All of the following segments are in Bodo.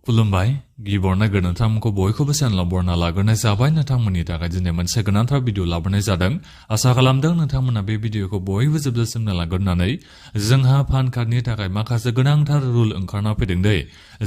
खुलुमबाय गिबियावनो नोंथांमोनखौ बयखौबो चेनेलाव बरना लाग्रोनाय जाबाय नोंथांमोननि थाखाय दिनै मोनसे गोनांथार भिडिअ लाबोनाय जादों आसा खालामदों नोंथांमोना बे भिडिअखौ बयबो जोबजासिम नायलांगोरनानै जोंहा पान कार्डनि थाखाय माखासे गोनांथार रुल ओंखारना फैदों दै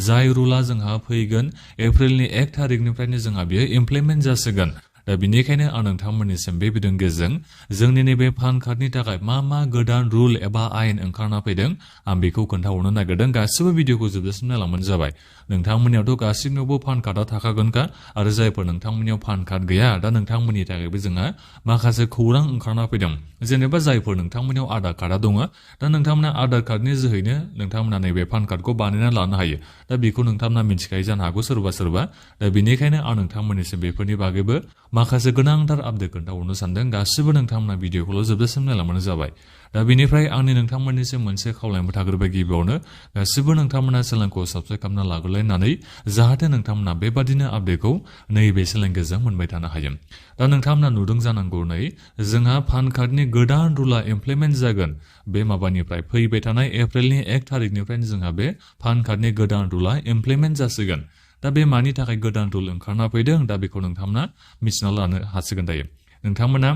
जाय रुला जोंहा फैगोन एप्रिलनि 1 थारिखनिफ्रायनो जोंहा बेयो इमप्लिमेन्ट जासिगोन दा बिनिखायनो आं नोंथांमोननिसिम बे भिडिअनि गेजेरजों जोंनि नैबे पान कार्डनि थाखाय मा गोदान रुल एबा आयेन ओंखारना फैदों आं बेखौ खोन्थाहरनो नागिरदों गासिबो भिडिअखौ जोबजासिम नायलांबानो जाबाय नोंथांमोननियावथ' गासिबनावबो पान कार्डआ थाखागोनखा आरो जायफोर नोंथांमोननियाव पान कार्ड गैया दा नोंथांमोननि थाखायबो जोंहा माखासे खौरां ओंखारना फैदों जेनेबा जायफोर नोंथांमोननियाव आधार कार्डआ दङ दा नोंथांमोना आधार कार्डनि जोहैनो नोंथांमोना नैबे पान कार्डखौ बानायना लानो हायो दा बेखौ नोंथांमोना मिथिखायो जानो हागौ सोरबा दा बेनिखायनो आं नोंथांमोननिसिम बेफोरनि बागैबो माखासे गोनांथार आपडेट खोन्थाहरनो सानदों गासिबो नोंथांमोना भिडिअखौल' जोबजासिम नायलांबानो जाबाय दा बेनिफ्राय आंनि नोंथांमोननिसिम मोनसे खावलायनायबो थाग्रोबाय गिबियावनो गासिबो नोंथांमोना चेनेलखौ साबस्क्राइब खालामना लाग्रोलायनानै जाहाथे नोंथांमोना बेबादिनो आपडेटखौ नैबे चेनेलनि गेजेरजों मोनबाय थानो हायो दा नोंथांमोना नुदों जानांगौ नै जोंहा पान कार्डनि गोदान रुला इमप्लिमेन्ट जागोन बे माबानिफ्राय फैबाय थानाय एप्रिलनि 1 थारिखनिफ्रायनो जोंहा बे पान कार्डनि गोदान रुला इमप्लिमेन्ट जासिगोन दा बे मानि थाखाय गोदान रुल ओंखारना फैदों दा बेखौ नोंथांमोना मिथिना लानो हासिगोन दायो नोंथांमोना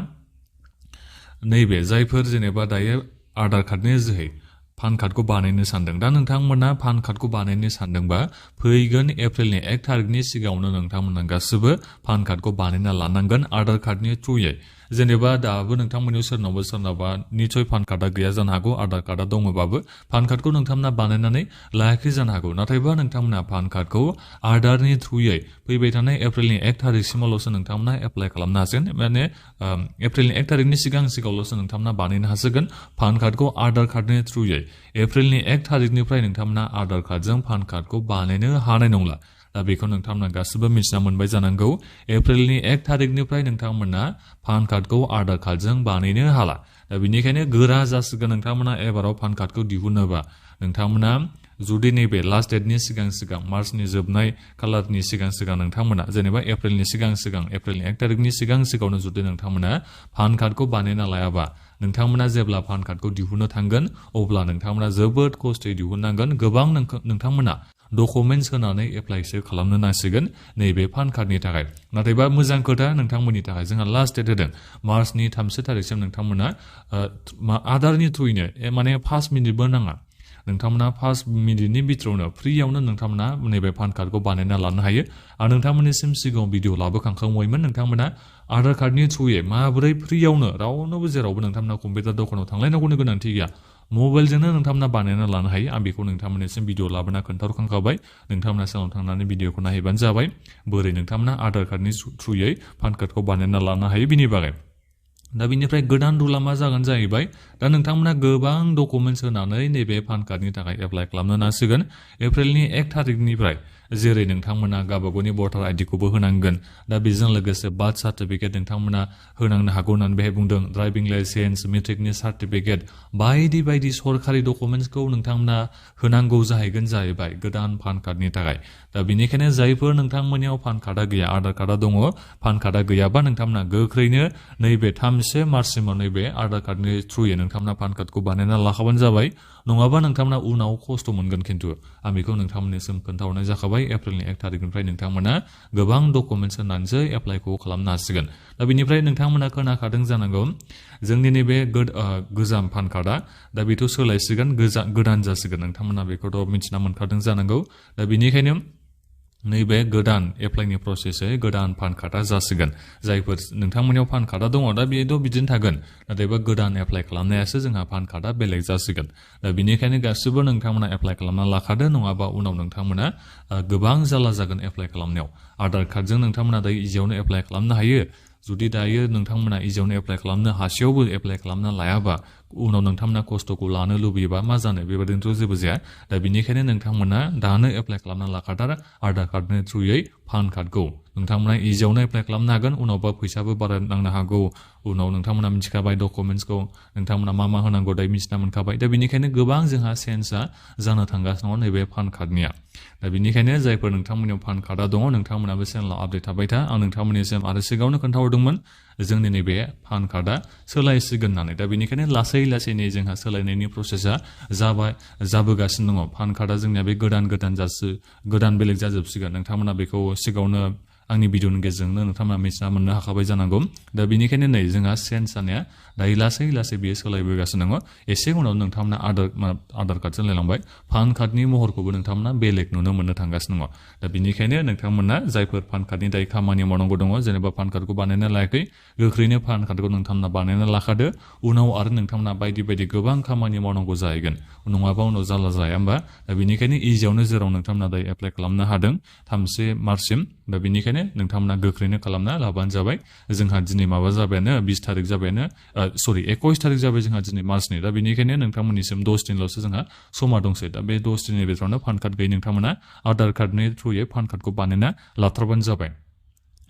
नैबे जायफोर जेनेबा दायो आधार कार्डनि जोहै पान कार्डखौ बानायनो सानदों दा नोंथांमोना पान कार्डखौ बानायनो सानदोंबा फैगोन एप्रिलनि 1 थारिखनि सिगाङावनो नोंथांमोना गासिबो पान कार्डखौ बानायना लानांगोन आधार कार्डनि थ्रुयै जेनेबा दाबो नोंथांमोननियाव सोरनावबा निसय पान कार्डआ गैया जानो हागौ आधार कार्डआ दङबाबो पान कार्डखौ नोंथांमोना बानायनानै लायाखै जानो हागौ नाथायबा नोंथांमोना पान कार्डखौ आधारनि थ्रुयै फैबाय थानाय एप्रिलनि 1 थारिखसिमावल'सो नोंथांमोना एप्लाइ खालामनो हासिगोन माने एप्रिलनि 1 थारिखनि सिगाङावल'सो नोंथांमोना बानायनो हासिगोन पान कार्डखौ आधार कार्डनि थ्रुयै एप्रिलनि 1 थारिखनिफ्राय नोंथांमोना आधार कार्डजों पान कार्डखौ बानायनो हानाय नंला दा बेखौ नोंथांमोना गासिबो मिथिना मोनबाय जानांगौ एप्रिलनि 1 थारिखनिफ्राय नोंथांमोना पान कार्डखौ आधार कार्डजों बानायनो हाला दा बेनिखायनो गोरा जासिगोन नोंथांमोना एबाराव पान कार्डखौ दिहुनोबा नोंथांमोना जुदि नैबे लास्ट डेटनि सिगां मार्चनि जोबनाय खालारनि सिगां नोंथांमोना जेनेबा एप्रिलनि सिगां एप्रिलनि 1 थारिखनि सिगाङावनो जुदि नोंथांमोना पान कार्डखौ बानायना लायाबा नोंथांमोना जेब्ला पान कार्डखौ दिहुननो थांगोन अब्ला नोंथांमोना जोबोद खस्थ'यै दिहुननांगोन गोबां नोंथांमोना डकुमेन्टस होनानै एप्लाइसो खालामनो नांसिगोन नैबे पान कार्डनि थाखाय नाथायबा मोजां खोथा नोंथांमोननि थाखाय जोंहा लास्ट डेट होदों मार्चनि 3 थारिखसिम नोंथांमोना आधारनि थ्रुयैनो माने 5 मिनिटबो नाङा नोंथांमोना 5 मिनिटनि बिथोरावनो फ्रियावनो नोंथांमोना नैबे पान कार्डखौ बानायना लानो हायो आरो नोंथांमोननिसिम सिगाङाव भिडिअ लाबोखांखांबायमोन नोंथांमोना आधार कार्डनि थ्रुयै माबोरै फ्रियावनो रावनोबो जेरावबो नोंथांमोना कम्पिउटार दखानाव थांलायनांगौनि गोनांथि गैया मबाइलजोंनो नोंथांमोना बानायना लानो हायो आं बेखौ नोंथांमोननिसिम भिडिअ लाबोना खोन्थाहरखांखाबाय नोंथांमोना चेनेलाव थांनानै भिडिअखौ नायहैबानो जाबाय बोरै नोंथांमोना आधार कार्डनि थ्रुयै पान कार्डखौ बानायना लानो हायो बिनि बागै दा बिनिफ्राय गोदान रुला मा जागोन जाहैबाय दा नोंथांमोना गोबां डकुमेन्टस होनानै नैबे पान कार्डनि थाखाय एप्लाइ खालामनो नांसिगोन एप्रिलनि 1 थारिखनिफ्राय जेरै नोंथांमोना गावबागावनि भटार आइडिखौबो होनांगोन दा बेजों लोगोसे बार्थ सार्टिफिकेट नोंथांमोना होनांनो हागौ होननानै बेहाय बुंदों ड्राइभिं लाइसेन्स मेट्रिकनि सार्टिफिकेट बायदि सरकारि डकुमेन्टसखौ नोंथांमोना होनांगौ जाहैबाय गोदान पान कार्डनि थाखाय दा बेनिखायनो जायफोर नोंथांमोननियाव पान कार्डआ गैया आधार कार्डआ दङ पान कार्डआ गैयाबा नोंथांमोना गोख्रैनो नैबे 3 मार्चसिमाव नैबे आधार कार्डनि थ्रुयै नोंथांमोना पान कार्डखौ बानायना लाखाबानो जाबाय नङाबा नोंथांमोना उनाव खस्थ' मोनगोन खिन्थु आं बेखौ नोंथांमोननिसिम खोन्थाहरनाय जाखाबाय एप्रिलनि 1 थारिखनिफ्राय नोंथांमोना गोबां डकुमेन्टस होनानैसो एप्लाइखौ खालामनो हासिगोन दा बेनिफ्राय नोंथांमोना खोनाखादों जानांगौ जोंनि नैबे गोजाम पान कार्डआ दा बेथ' सोलायसिगोन गोदान जासिगोन नोंथांमोना बेखौथ' मिथिना मोनखादों जानांगौ दा बेनिखायनो नैबे गोदान एप्लाइनि प्रसेसै गोदान पान कार्डआ जासिगोन जायफोर नोंथांमोननियाव पान कार्डआ दङ दा बेथ' बिदिनो थागोन नाथायबा गोदान एप्लाइ खालामनायासो जोंहा पान कार्डआ बेलेग जासिगोन दा बेनिखायनो गासिबो नोंथांमोना एप्लाइ खालामना लाखादो नङाबा उनाव नोंथांमोना गोबां जारला जागोन एप्लाइ खालामनायाव आधार कार्डजों नोंथांमोना दायो इजियावनो एप्लाइ खालामनो हायो जुदि दायो नोंथांमोना इजियावनो एप्लाइ खालामनो हासेयावबो एप्लाइ खालामना लायाबा उनाव नोंथांमोना खस्थ'खौ लानो लुबैयोबा मा जानो बेबादिनोथ' जेबो जाया दा बेनिखायनो नोंथांमोना दानो एप्लाइ खालामना लाखाथार आधार कार्डनि थ्रुयै पान कार्डखौ नोंथांमोना इजियावनो एप्लाइ खालामनो हागोन उनावबा फैसाबो बारा नांनो हागौ उनाव नोंथांमोना मिथिखाबाय डकुमेन्टसखौ नोंथांमोना मा होनांगौ दायो मिथिना मोनखाबाय दा बेनिखायनो गोबां जोंहा सेन्सआ जानो थांगासिनो दङ नैबे पान कार्डनिया दा बेनिखायनो जायफोर नोंथांमोननियाव पान कार्डआ दङ नोंथांमोनाबो चेनेलाव आपडेट थाबाय था आं नोंथांमोननिसिम आरो सिगाङावनो खोन्थाहरदोंमोन जोंनि नैबे पान कार्डआ सोलायसिगोन होननानै दा बेनिखायनो लासै लासैनो जोंहा सोलायनायनि प्रसेसा जाबोगासिनो दङ पान कार्डआ जोंनिया बे गोदान बेलेग जाजोबसिगोन नोंथांमोना बेखौ सिगाङावनो आंनि भिडिअनि गेजेरजोंनो नोंथांमोना मिथिना मोननो हाखाबाय जानांगौ दा बेनिखायनो नै जोंहा चेन्ज जानाया दायो लासै लासै बेयो सोलायबोगासिनो दङ एसे उनाव नोंथांमोना आधार कार्ड सोलायलांबाय पान कार्डनि महरखौबो नोंथांमोना बेलेग नुनो मोननो थांगासिनो दङ दा बेनिखायनो नोंथांमोना जायफोर पान कार्डनि दायो खामानि मावनांगौ दङ जेनेबा पान कार्डखौ बानायना लायाखै गोख्रैनो पान कार्डखौ नोंथांमोना बानायना लाखादो उनाव आरो नोंथांमोना बायदि बायदि गोबां खामानि मावनांगौ जाहैगोन नङाबा उनाव जारला जाया होमबा दा बेनिखायनो इजियावनो जेराव नोंथांमोना दायो एप्लाइ खालामनो हादों 3 मार्चसिम दा बेनिखायनो नोंथांमोना गोख्रैनो खालामना लाबानो जाबाय जोंहा दिनै माबा जाबायानो 20 थारिख जाबायानो 21 थारिख जाबाय जोंहा दिनै मार्चनि दा बेनिखायनो नोंथांमोननिसिम 10 दिनल'सो जोंहा समा दंसै दा बे 10 दिननि गेजेरावनो पान कार्ड गैयै नोंथांमोना आधार कार्डनि थ्रुयै पान कार्डखौ बानायना लाथारबानो जाबाय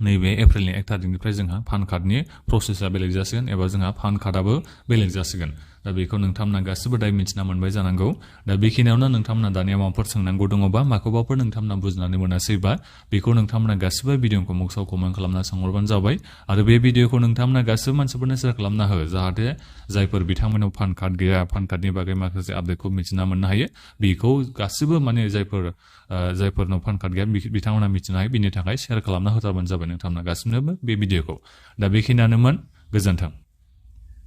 नैबे एप्रिलनि 1 थारिखनिफ्राय जोंहा पान कार्डनि प्रसेसा बेलेग जासिगोन एबा जोंहा पान कार्डआबो बेलेग जासिगोन दा बेखौ नोंथांमोना गासिबो दाय मिथिना मोनबाय जानांगौ दा बेखिनियावनो नोंथांमोना दानिया माबाफोर सोंनांगौ दङबा माखौबाफोर नोंथांमोना बुजिनानै मोनासैबा बेखौ नोंथांमोना गासिबो भिडिअखौ मुक्साव कमेन्ट खालामना सोंहरबानो जाबाय आरो बे भिडिअखौ नोंथांमोना गासिबो मानसिफोरनो शेयार खालामना हो जाहाथे जायफोर बिथांमोनाव पान कार्ड गैया पान कार्डनि बागै माखासे आपडेटखौ मिथिना मोननो हायो बेखौ गासिबो माने जायफोरनाव पान कार्ड गैया बिथांमोना मिथिनो हायो बिनि थाखाय शेयार खालामना होथारबानो जाबाय नोंथांमोना गासिबनोबो बे भिडिअखौ दा बेखिनियानोमोन गोजोन्थों